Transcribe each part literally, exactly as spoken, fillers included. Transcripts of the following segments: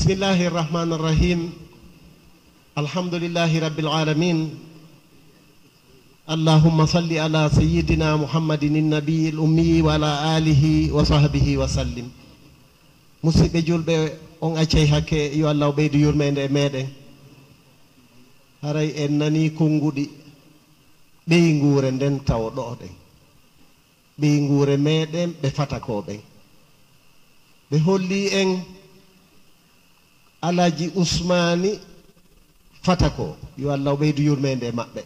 بسم الله الرحمن الرحيم. الحمد لله رب العالمين. اللهم صل على سيدنا محمد النبي الأمي وعلى آله وصحبه وسلم. Musidɓe julɓe, on accay hakke, yo Allah o ɓeydu yurmeende e meeɗen. Haray en nanii konnguɗi ɓeynguure nden tawo ɗo'oɗen. Ɓeynguure meeɗen ɓe Fatakoo ɓen. Ɓe hollii en Alhaji Usmaani Fatakoo, yo Allah o ɓeydu yurmeende e maɓɓe.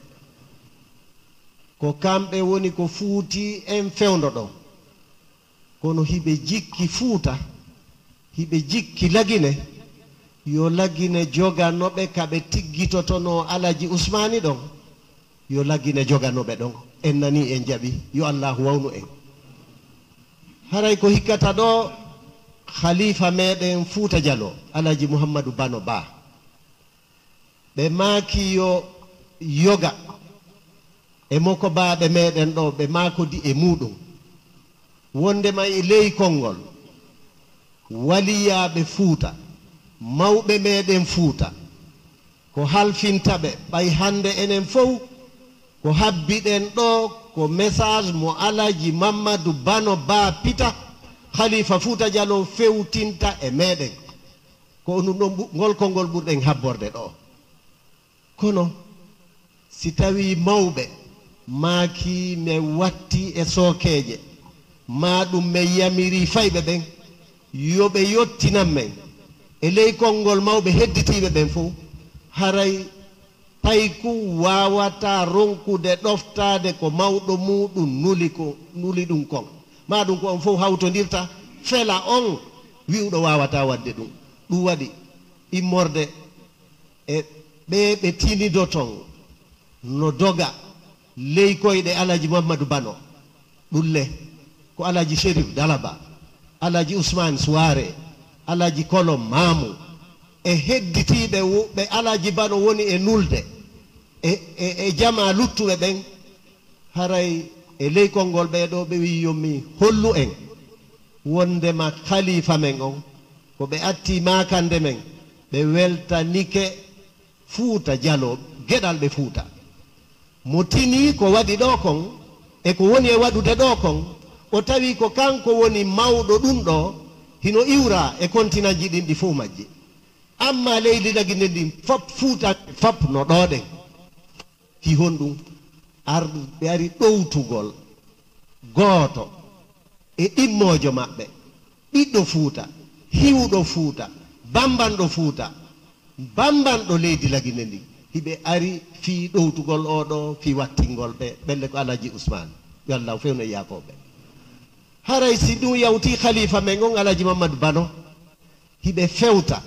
Ko kamɓe woni ko fuuti en fewndo ɗon. Kono hiɓe jikki Fuuta, hiɓe jikki Lagine, yo Lagine jogano ɓe ka ɓe tiggitotonoo Alhaji Usmaani ɗon, yo Lagine jogano ɓe ɗon. En nanii, en jaɓii, yo Allaahu wawnu en. Haray ko hikkata ɗoo, Khalifa meeɗen Fuuta Jaloo, Alhaji Muhammadu Bano Ba. Ɓe maaki yo yoga e mokobaaɓe meeɗen ɗoo, ɓe maakodi e muuɗum, wonndema e ley konngol, waliyaaɓe Fuuta, mawɓe meeɗen Fuuta, ko halfinta ɓe, ɓay hannde enen fow ko habbiɗen ɗoo ko message mo Alhaji Mammadu Bano Ba Pita, Khalifa Fuuta Jaloo, fewtinta e meeɗen. Ko ɗum ɗon ɓu-, ngol konngol ɓurɗen habborde ɗoo. Kono si tawii mawɓe maaki men watti e sookeeje, maa ɗum men yamirii fayɓe ɓen, yo ɓe yottinan men e ley konngol mawɓe hedditiiɓe ɓen fow, haray payku waawataa ronkude ɗoftaade ko mawɗo muuɗum nuli ko, nuli ɗum kon. Maa ɗum ko on fow hawtondirta, fela on wi'uɗo waawataa waɗde ɗum. Ɗum waɗi immorde e ɓee ɓe tinidoton no doga ley koyɗe Alhaji Mammadu Bano. Ɗum le ko Alhaji Sherif Dalaba, Alhaji Usmaan Suwaare, Alhaji Kolo Maamu, e hedditiiɓe wo-, ɓe Alhaji Bano woni e nulde, e, e, e jamaa luttuɓe ɓen, haray e ley konngol ɓee ɗoo ɓe wi'i yo mi hollu en wonndema khalifa men on, ko ɓe atti maakande men, ɓe weltanike Fuuta Jaloo, geɗalɓe Fuuta. Mo tinii ko waɗi ɗoo kon, e ko woni e waɗude ɗoo kon, o tawi ko kanko woni mawɗo ɗum ɗoo, hino iwra e kontinanji ɗin ɗi fow majji. Amma leydi Lagine ndin fop, Fuuta fop no ɗoo ɗen. Fii honɗum? Ar-, ɓe ari ɗowtugol gooto e ɗimmoojo maɓɓe, ɓiɗɗo Fuuta, hiwuɗo Fuuta, bambanɗo Fuuta, bambanɗo leydi Lagine ndin. Hiɓe ari fii ɗowtugol oo ɗoo, fii wattingol ɓe, ɓelle ko Alhaji Usmaan. Yo Allaahu fewnu e yaafoo ɓe. Haray si ɗum yawtii khalifa men on, Alhaji Mammadu Bano, hiɓe fewta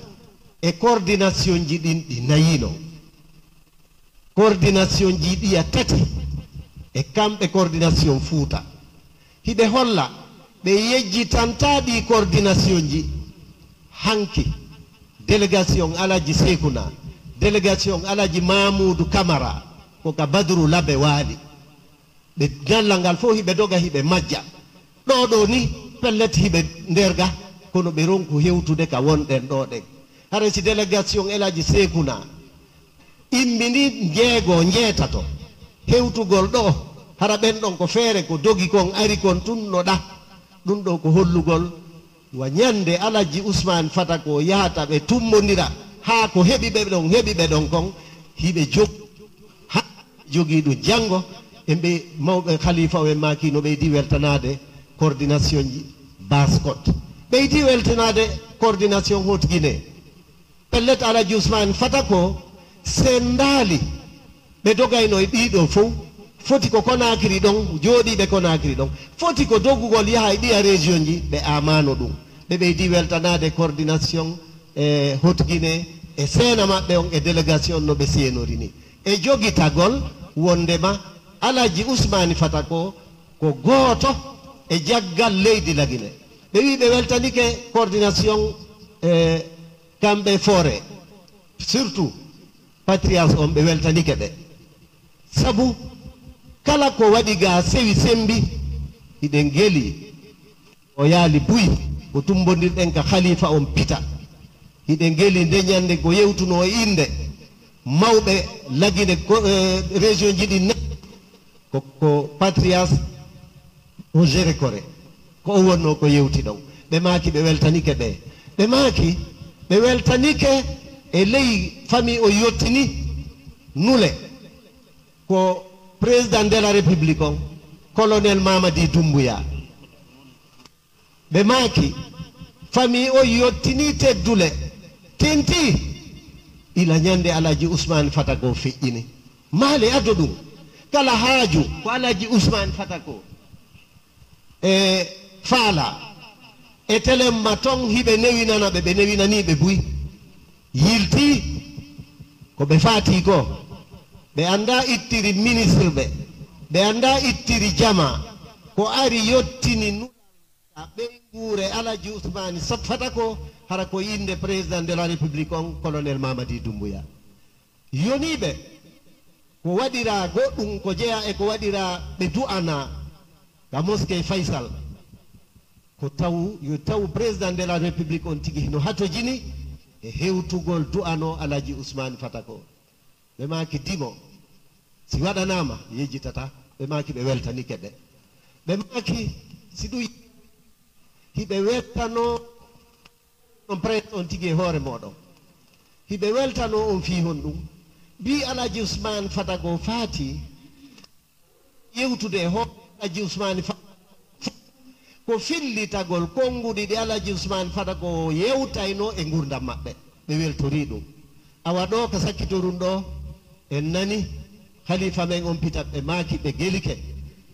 e coordination ji ɗin ɗi nayi non. Coordination ji ɗiya tati, e kamɓe coordination Fuuta. Hiɓe holla ɓe yejjitantaa ɗii coordination ji. Hanki, délégation Alhaji Seekuna, délégation Alhaji Maamuudu Kamara, ko ka Badru Labe Waali. Ɓe ñallal ngal fof hiɓe doga, hiɓe majja. Ɗoo ɗoo ni, pellet hiɓe nder ga, kono ɓe ronku hewtude ka wonɗen ɗoo ɗen. Hara si délégation El Hadji Seekuna immini njeego, njeetato, hewtugol ɗoo, hara ɓen ɗon ko feere ko dogi kon, ari kon tun no ɗa. Ɗum ɗoo ko hollugol wa ñande Alhaji Usmaan Fata ko yahata ɓe tummbondira, haa ko heɓi ɓe ɗon, heɓi ɓe ɗon kon, hiɓe jog-, haa jogii ɗum janngo. E ɓe mawɓe khalifa o en maaki no ɓeydi weltanaade coordination ji Basse Côte, ɓeydi weltanaade coordination Haute Guinée. Pellet, Alhaji Usmaan Fata ko senndaali. Ɓe dogayno e ɗii ɗoo fow, foti ko Conakry ɗon, jooɗiiɓe Conakry ɗon. Foti ko dogugol yaha e ɗiya région ji, ɓe aamaano ɗum. Ɓe ɓeydi weltanaade coordination e Haute Guinée, e seena maɓɓe on, e délégation no ɓe seenori ni. E jogitagol wonndema Alhaji Usmaani Fata ko, ko gooto e jaggal leydi Lagine. Ɓe wi ɓe weltanike coordination e kamɓe Fore, surtout patriarche on, ɓe weltanike ɓe. Sabu kala ko waɗi ga sewi sembi, hiɗen geli. O yaali buy, ko tummbondirɗen ka khalifa on Pita. Hiɗen ngeli nde ñannde ko yewtunoo e innde mawɓe Lagine ko, eh, région ji ɗin nayi, ko, ko Patrias o Gérécoré, ko o wonnoo ko yewti ɗon. Ɓe maaki ɓe weltanike ɓe. Ɓe maaki ɓe weltanike e ley famille o yottini nule ko président de la République on, colonel Mamadi Doumbouya. Ɓe maaki, famille o yottinii teddule, tentii, ila ñande Alhaji Usmaan Fata goo feƴƴini. Maale ado ɗum, kala haaju ko Alhaji Usmaan Fata goo e faala, e telemma ton hiɓe newinana ɓe, ɓe newinanii ɓe buy. Yiltii ko ɓe faatii ko. Ɓe anndaa ittiri ministre ɓe, ɓe anndaa ittiri jama, ko ari yottini nu- A ɓeynguure Alaji Usmaani Sat Fata ko hara ko innde président de la République on, colonel Mamadi Doumbouya. Yoniiɓe ko waɗiraa goɗɗum ko jeyaa e ko waɗiraa ɓe du'anaa ka mosquée Faysal. Ko taw, yo taw président de la République on tigi hino hatojini e hewtugol du'anoo Alaji Usmaani Fata ko. Ɓe maaki dimo, si waɗanaama, yejjitata. Ɓe maaki ɓe weltanike ɓe. Ɓe maaki si ɗum hiɓe weltanoo on presse on tigi e hoore mooɗon. Hiɓe weltanoo on fii honɗum? Mbii Alaji Usmaan Fata goo faati yewtude e hoore Alaji Usmaani Fata ko fillitagol konnguɗi ɗi Alaji Usmaan Fata goo yewtaynoo e ngurdam maɓɓe. Ɓe weltorii ɗum. Awa ɗoo ka sakkitorun ɗoo, en nani halifa men on pita ɓe maaki ɓe gelike.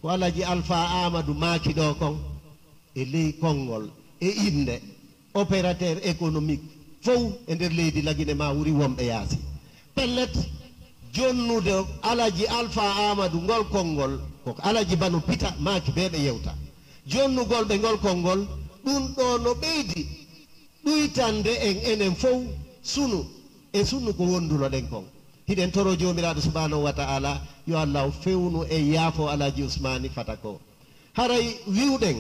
Ko Alaji Alfa Aamadu maaki ɗoo kon e ley konngol e innde opérateur économique fow e nder leydi Lagine maa wuri wonɓe yaasi. Pellet, jonnude Alaji Alfa Aamadu ngol konngol, ko Alaji Bano Pita maaki bee ɓe yewta. Jonnugol ɓe ngol konngol, ɗum ɗoo no ɓeydi ɗuytande en enen fow sunu e sunu ko wondunoɗen kon. Hiɗen toroo Joomiraaɗo Subhaanahu wa Ta'aalaa, yo Allaahu fewnu en yaafoo Alaji Usmaani Fata ko. Haray wi'uɗen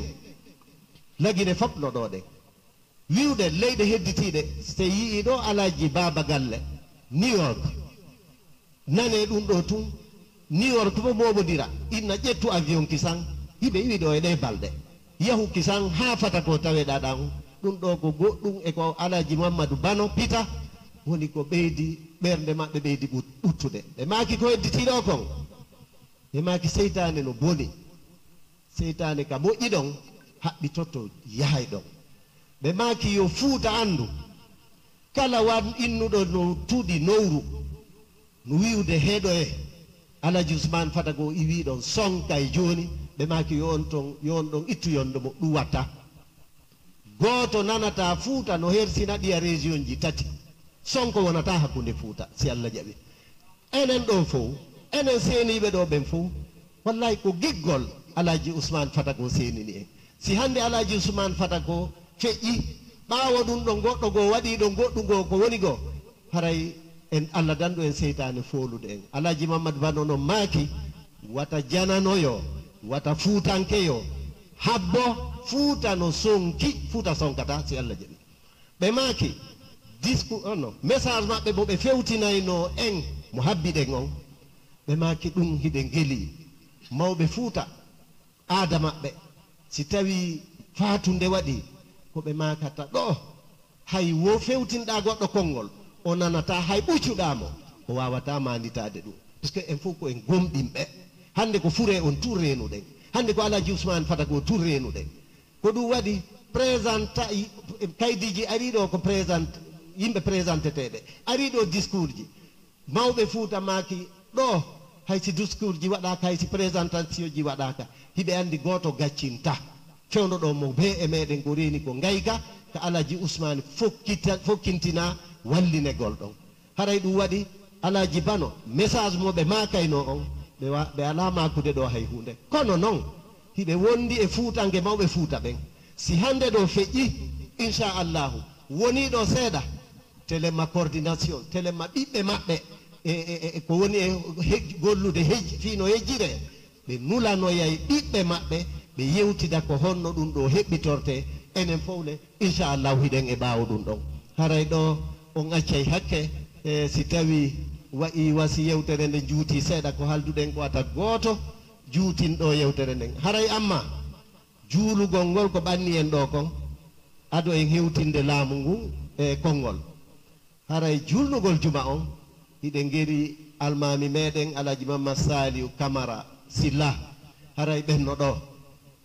Lagine fop no ɗoo ɗen. Wi'uɗen leyɗe hedditiiɗe, si yi'ii ɗoo Alaji Baaba Galle, New York, nanee ɗum ɗoo tun, New York fof moomodira, inna ƴettu avion kisan, hiɓe iwi ɗoo e ɗee balɗe. Yahu kisan haa Fata ko taweɗaa ɗan. Ɗum ɗoo ko goɗɗum e ko Alaji Mammadu Bano Pita woni ko ɓeydi ɓernde maɓɓe ɓeydi ɓut-, ɓuttude. Ɓe maaki ko hedditii ɗoo kon. Ɓe maaki seytaane no boni. Seytaane ka moƴƴi ɗon, haɓɓi totto yahay ɗon. Ɓe maaki yo Fuuta anndu, kala wan innuɗo no tuɗi nowru, no wi'ude heɗoye, Alaji Usmaan Fata goo iwii ɗon sonka e jooni, ɓe maaki yo on ton, yo on ɗon ittu yondo mo ɗuwata. Gooto nanataa Fuuta no hersina ɗiya région ji tati. Sonko wonataa hakkunde Fuuta, si Alla jaɓi. Enen ɗoo fow, enen seeniiɓe ɗoo ɓen fow, wallaahi ko giggol Alaaji Usmaan Fata goo seenini en. Si hannde Alaaji Usmaan Fata goo feƴƴi, ɓaawo ɗum ɗon goɗɗo goo waɗii ɗon goɗɗum goo ko woni goo, haray en Alla dandu en seytaane foolude en. Alaaji Mammadu Bano no maaki, wata janano yo, wata fuutanke yo, habbo Fuuta no sonki, Fuuta sonkataa si Alla jaɓi. Ɓe maaki, disku-, oh non, message maɓɓe mo ɓe fewtinaynoo en, mo habbiɗen on. Ɓe maaki ɗum hiɗen gelii. Mawɓe Fuuta, aada maɓɓe, si tawii faatunde waɗii, ko ɓe maakata ɗoo. Hay wo fewtinɗaa goɗɗo konngol, o nanataa, hay ɓuccuɗaa mo, o waawataa maanditaade ɗum. Puisque en fof ko en gomɗinɓe. Hannde ko furee on tun reenuɗen. Hannde ko Alaaji Usmaan Fata goo tun reenuɗen. Ko ɗum waɗi présenta-, kaydiiji arii ɗoo ko présent-, yimɓe présenteteeɓe. Arii ɗoo discours ji. Mawɓe Fuuta maaki ɗoo, hay si discours ji waɗaaka, hay si présentation ji waɗaaka, hiɓe anndi gooto gaccintaa. Fewndo ɗoo mo bee e meɗen ko reeni ko ngayka, ka Alaaji Usmaani fokkita-, fokkintinaa wallinegol ɗon. Haray ɗum waɗi Alaaji Bano, message mo ɓe maakaynoo on, ɓe wa-, ɓe alaa maakude ɗoo hay huunde. Kono non, hiɓe wondi e fuutanke mawɓe Fuuta ɓen. Si hannde ɗoo feƴƴi, inchallahu, wonii ɗoo seeɗa, telemma coordination, telemma ɓiɓɓe maɓɓe, e, e, e, e ko woni e hej-, gollude hej-, fii no hejjiree, ɓe nulanoyay ɓiɓɓe maɓɓe, ɓe yewtida ko honno ɗum ɗoo heɓɓitortee. Enen fof ne, inchallahu, hiɗen e ɓaawo ɗum ɗon. Haray ɗo on accay hakke, e si tawi wa'i wasi yewtere nde juuti seeɗa, ko halduɗen ko ata gooto juutin ɗo yewtere nden. Haray amma juulugol ngol ko ɓanni en ɗo kon, ado en hewtinde laamu ngun e konngol. Haray julnugol juma on, hiɗen ngeli almaami meɗen Alaji Mamma Saliu Kamara Silla, haray ɓen no ɗo.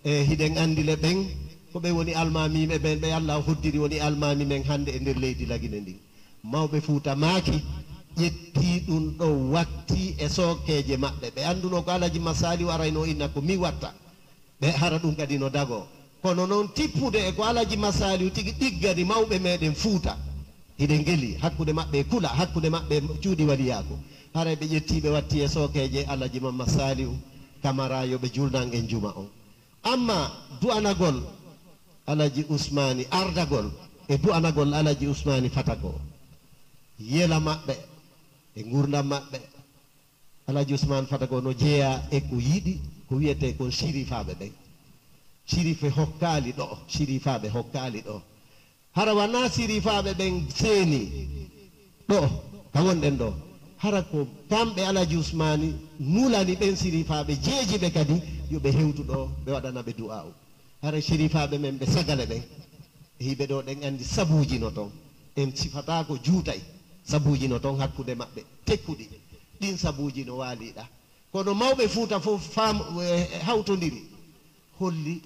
E hiɗen anndi le ɓen, ko ɓe woni almaamiiɓe ɓen, ɓe Alla hoddiri woni almaami men hannde e nder leydi Lagine ndin. Mawɓe Fuuta maaki, ƴetti ɗum ɗo watti e sookeeje maɓɓe. Ɓe annduno ko Alaji Masaliu arayno inna ko mi watta. Ɓe hara ɗum kadi no dago. Kono noon tippude e ko Alaji Masaliu tigi ɗiggani mawɓe meɗen Fuuta. Hiɗen ngeli hakkunde maɓɓe e kula, hakkunde maɓɓe e cuuɗi waliyaaku. Haray ɓe ƴetti ɓe watti e sookeeje Alaji Mamma Saliu Kamara yo ɓe julnan en juma on. Amma du'anagol Alaji Usmaani, ardagol e du'anagol Alaji Usmaani Fata ko yela maɓɓe e nguurndam maɓɓe. Alaji Usmaani Fata ko no jeyaa e ko yiɗi ko wiyetee kon sirifaaɓe ɓen. Sirife hokkaali ɗo, sirifaaɓe hokkaali ɗo. Hara wanaa sirifaaɓe ɓen seeni ɗo ka wonɗen ɗo. Hara ko kamɓe Alaji Usmaani nulani ɓen sirifaaɓe, jeeji ɓe kadi yo ɓe hewtu ɗo, ɓe waɗana ɓe du'aa'u. Hara sirifaaɓe men ɓe sagale ɓen, e hiɓe ɗo, ɗen anndi sabuuji no ton. En sifataako juutay, sabuuji no ton hakkunde maɓɓe tekkuɗi. Ɗin sabuuji no waaliɗa. Kono mawɓe Fuuta fof faam-, e, hawtondiri, holli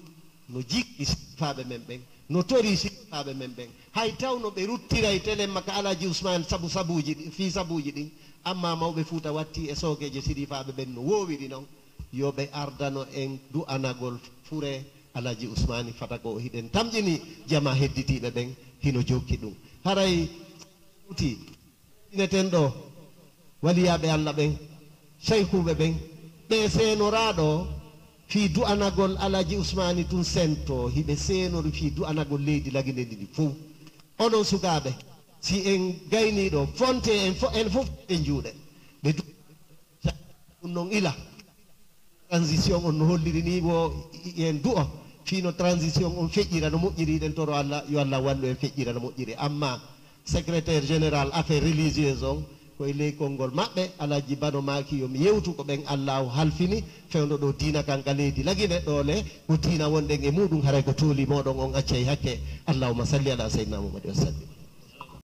no jiɗi sifaaɓe men ɓen, no tori sifaaɓe men ɓen. Hay tawno ɓe ruttiray telemma ka Alaji Usmaan sabu sabuuji ɗi, fii sabuuji ɗin, amma mawɓe Fuuta watti e sookeeje sirifaaɓe ɓen no woowiri non, yo ɓe ardano en du'anagol fure Alaji Usmaani Fata ko o hiɗen tamƴini jama hedditiiɓe ɓen hino jokki ɗum. Haray hewti tineten ɗo waliyaaɓe Alla ɓen, saykuuɓe ɓen, ɓe seenoraaɗo fii du'anagol Alaji Usmaani tun sento, hiɓe seenori fii du'anagol leydi Lagine ndi fow. Onon sukaaɓe, si en gaynii ɗo, fonte en fo-, en fof en juuɗe. Ɓe du-, ɗum non ila. Transition on no holliri ni wo en du'o fii no transition on feƴƴira no moƴƴiri, ɗen toro Alla yo Alla wallu en feƴƴira no moƴƴiri. Amma secrétaire général affaires religieuses on ko e ley konngol maɓɓe, Alaji Bano maaki yo mi yewtu ko ɓen Allaahu halfini fewndo ɗo diina kan ka leydi Lagine ɗo le ko diina wonɗen e muɗum, haray ko tooli moɗon on accay hakke. Allahumma salli ala sayyidina Muhammad wa sallim.